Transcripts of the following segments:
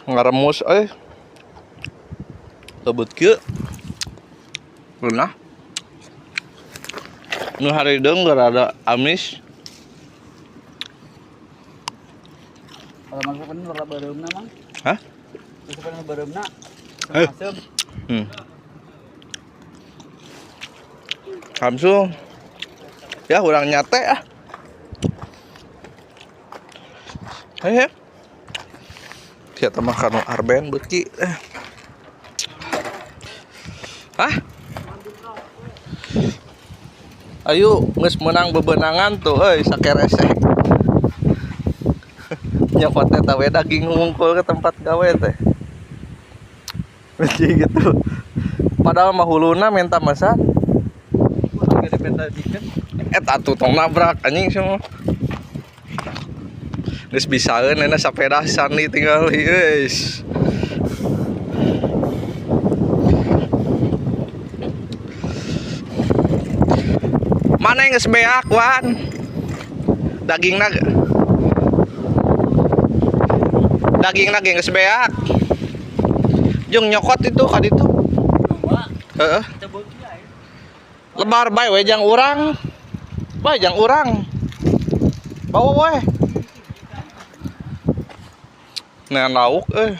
Ngaremus euy. Lebet kieu. Nah. Nu harideung rada amis. Kalau masakan rada beureumna mang. Hah? Masakan beureumna. Asem. Langsung. Ya urang nyate ah. Hehe. Siapa mah kanu Arben beuki. Hah? Ayo geus meunang bebenangan tuh euy sakeresek. Nyokot eta we daging ngungkul ke tempat gawe teh. Jadi gitu. Padahal mah huluna minta masan. Eta atuh tong nabrak anjing semua. Geus bisaeun euna sapeda sandi tinggal geus. Mana yang geus beak wan? Dagingna dagingna ge geus beak. Jeung nyokot itu ka ditu. Heeh. Lebar bae we jang urang. Bae jang urang. Bawa we. Nah lauk euy.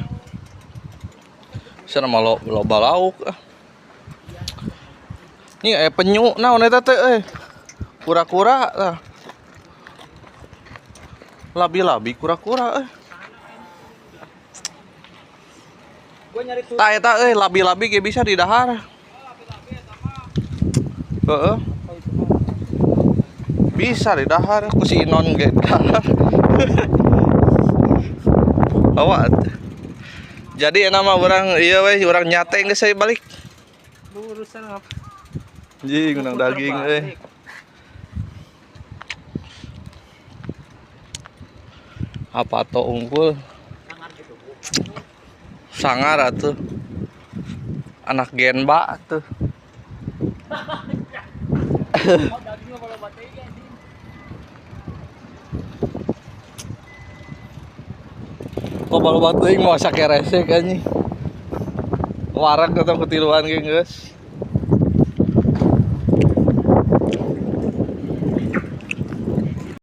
Sana mah loba lauk ah. Ini penyu naon eta teh euy. Kura-kura lah. Labi-labi kura-kura euy. Tah eta euy labi-labi ge bisa didahar. Heeh. Bisa didahar ku si Inon ge didahar. Awak. Jadi enak mah urang ieu we urang nyate geus saya balik. Urusan apa? Jing menang daging euy. Apa to unggul? Sangar atuh. Anak genba atuh. Kok baru batu teuing mau sakeresek anjing. Wareg atau ketiluan ge geus.